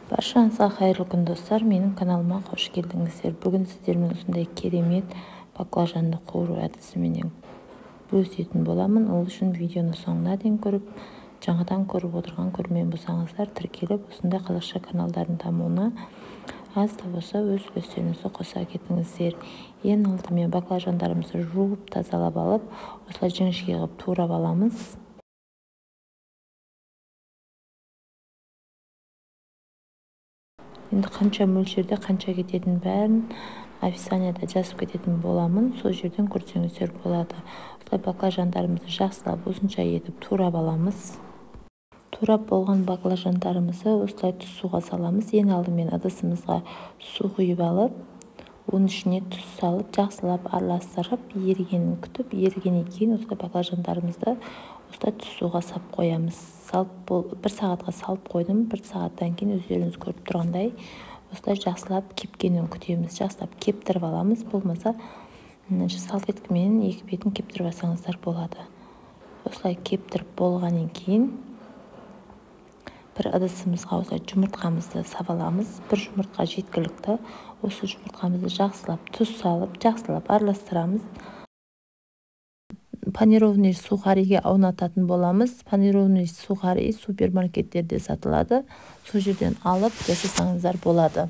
Баршаңызға қайырлы күн, достар! Менің каналыма қош келдіңіздер. Бүгін сіздермен осындай керемет баклажанды қуыру әдісіменен бөлісетін боламын. Ол үшін видеоны соңына дейін көріп, жаңадан көріп отырған көрермен болсаңыздар, тіркеліп, осындай қазақша каналдардың дамуына аз да болса өз үлестеріңізді қоса кетіңіздер. Ең алдымен баклажандарымызды жуып, тазалап алып, осылай жіңішке қылып турап аламыз. Енді қанша мөлшерде қанша кететінін бәрін описанияда жазып кететін боламын, сол жерден көрсеңіздер болады. Осылай баклажандарымызды жақсылап осынша етіп турап аламыз. Турап болған баклажандарымызды осылай тұз суға саламыз. Ең алдымен ыдысымызға су құйып алып, оның ішіне тұз салып, жақсылап араластырып, ерігенін күтіп, ерігеннен кейін осылай баклажандарымызды осылай тұз суға сап қоямыз. Салып бір сағатқа салып қойдым. Бір сағаттан кейін өздеріңіз көріп тұрғандай осылай жақсылап кепкенін күтеміз. Жақсылап кептіріп аламыз. Болмаса салфеткамен екі бетін кептіріп алсаңыздар болады. Осылай кептіріп болғаннан кейін бір ыдысымызға осылай жұмыртқамызды сап аламыз. Бір жұмыртқа жеткілікті. Осы жұмыртқамызды жақсылап тұз салып, жақсылап араластырамыз. Панированный сухариге аунататын боламыз. Панированный сухари супермаркеттерде сатылады. Сол жерден алып жасасаңыздар болады.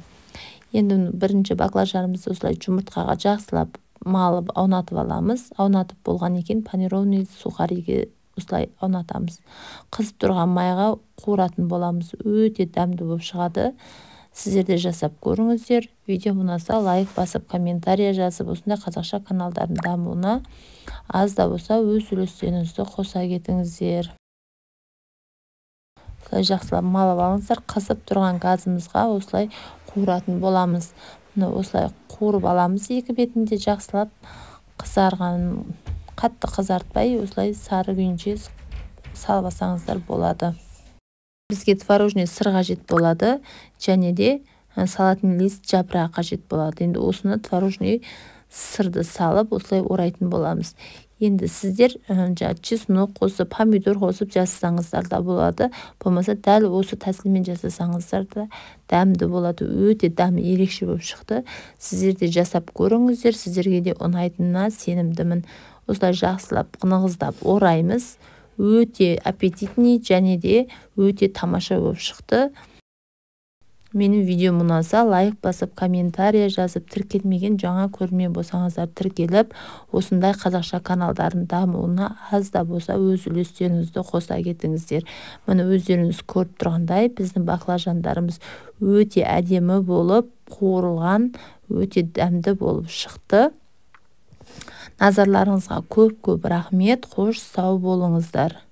Енді бірінші баклажанымызды осылай жұмыртқаға жақсылап малып аунатып аламыз. Аунатып болған екен панированный сухариге осылай аунатамыз. Қызып тұрған майға қуыратын боламыз. Өте дәмді болып шығады. Сіздер де жасап көріңіздер. Видео ұнаса лайк басып, комментария жазып, осындай қазақша каналдардың дамуына аз да болса өз үлестеріңізді қоса кетіңіздер. Осылай жақсылап малып алыңыздар. Қызып тұрған газымызға осылай қуыратын боламыз. Міне осылай қуырып аламыз екі бетінде жақсылап қызарған, қатты қызартпай осылай сары күйінше салып алсаңыздар болады. Бізге творожный сыр қажет болады, және де салатный лист жапырағы қажет болады. Енді осыны творожный сырды салып осылай орайтын боламыз. Енді сіздер чеснок қосып, помидор қосып жасасаңыздар да болады. Болмаса дәл осы тәсілмен жасасаңыздар да дәмді болады. Өте дәмі ерекше болып шықты. Сіздер де жасап көріңіздер, сіздерге де ұнайтынына сенімдімін. Осылай жақсылап нығыздап ораймыз. Өте аппетитный және де өте тамаша болып шықты. Менің видеом ұнаса лайк басып, комментария жазып, тіркелмеген жаңа көрермен болсаңыздар тіркеліп, осындай қазақша каналдардың дамуына аз да болса өз үлестеріңізді қоса кетіңіздер. Міне өздеріңіз көріп тұрғандай біздің баклажандарымыз өте әдемі болып қуырылған, өте дәмді болып шықты. Назарларыңызға көп-көп рахмет. Қош сау болыңыздар.